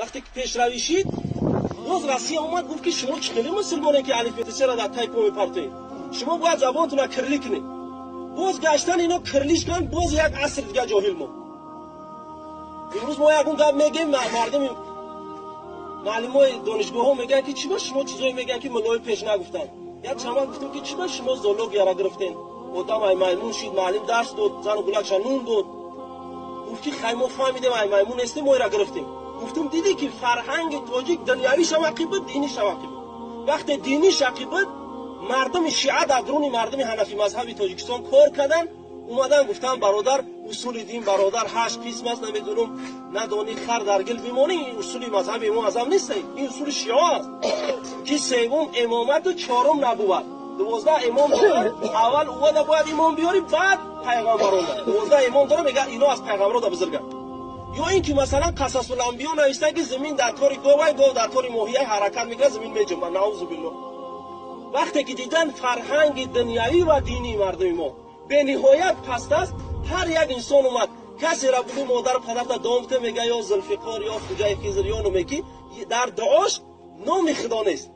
Вақте ки пешравӣ шид, боз Россия омад, гуфт, ки шумо чӣ хеле мусулмоне, ки алифбети ра дар тай по мепартоед, шумо бояд забонтона кирилӣ кунед. Боз гаштан, ино кирилиш кунанд, боз як аср дига ҷоҳил мо. Имрӯз мо ягон гап мегем, мардуми муаллимои донишгоҳҳо мегӯянд, ки чӣ ба шумо чизое мегӯянд, ки муллои пеш нагуфтанд. Як чанд вақт гуфтем, ки чӣ ба шумо зоологияра гирифтем, одам ай маймун шид, муаллим дарс дод, зану гулакша нун дод. Гуфт, ки хай, мо фаҳмидем, ай маймун нестем, мо ира гирифтем. Гуфтум, дидӣ, ки фарҳанги тоҷик дунявиш ақиб буд, диниш ақиб буд. Вақте диниш ақиб буд, мардуми шиа дар дуруни мардуми ҳанафи мазҳаби Тоҷикистон кор карданд, омадан, гуфтанд: бародар, усули дин, бародар, ҳашт қисм аст, намедонам, надонӣ, хар дар гил бимонӣ. Ин усули мазҳаби Имом Аъзам нест, ин усули шиа аст, ки севум имомату чорум набувват. 12 имом дорад. Аввал увада бояд имом биёрӣ, баъд пайғамбаронда. 12 имом дора, мега, ино аз пайғамбарода бузурганд. Ё ин ки, масалан, Қасасуланбиё навишта, ки замин дар тори говай, гов дар тори моҳия ҳаракат мекунад, замин меҷунбад, наузу биллоҳ. Вақте ки дидан, фарҳанги дунявӣ ва динии мардуми мо бениҳоят паст аст, ҳар як инсон омад, касера бугӯ, модару падарта дуо кута, мега: ё Зулфиқор, ё Хуҷаи Хизр, ё номеки дар дуош номи Худо нест.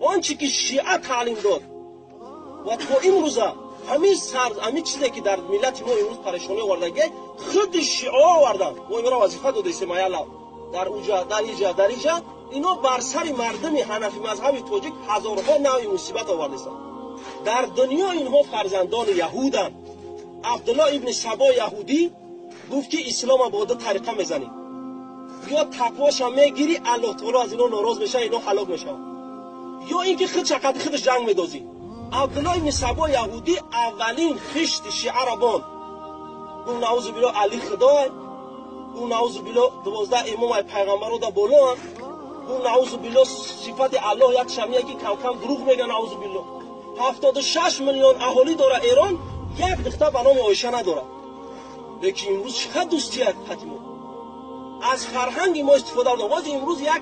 Он чи ки шиа таълим дод ва то имрӯза ҳамин сар, ҳамин чизе, ки дар миллати мо имрӯз парешонӣ овардаги, худи шиао оварданд. Мо инро вазифа додастем, аяла дар уҷа, дар иҷа, дар иҷа ино бар сари мардуми ҳанафи мазҳаби тоҷик ҳазорҳо навъи мусибат овардастанд. Дар дунё инҳо фарзандони яҳуданд. Абдулло ибни Сабо яҳудӣ гуфт, ки ислома бо ду тариқа мезанем: ё тақвоша мегирӣ, Аллоҳ таоло аз ино нороз мешавад, ино ҳалок мешаванд, ё ин ки худ шақати худаш ҷанг медозӣ. Абдулло ибни Сабо яҳудӣ аввалин хишти шиаро бонд. Гуфт: наузу билло, Али худой. Гуфт: наузу билло, 12 имомай пайғамбарода болоанд. Гуфт: наузу билло, сифати Аллоҳ як шамия, ки камкам дурӯғ мега, наузу билло. 76 миллион аҳолӣ дора Эрон, як духтар ба номи Оиша надорад. Лекин имрӯз чӣ қадр дӯстия қати мо, аз фарҳанги мо истифода бурдан. Боз имрӯз як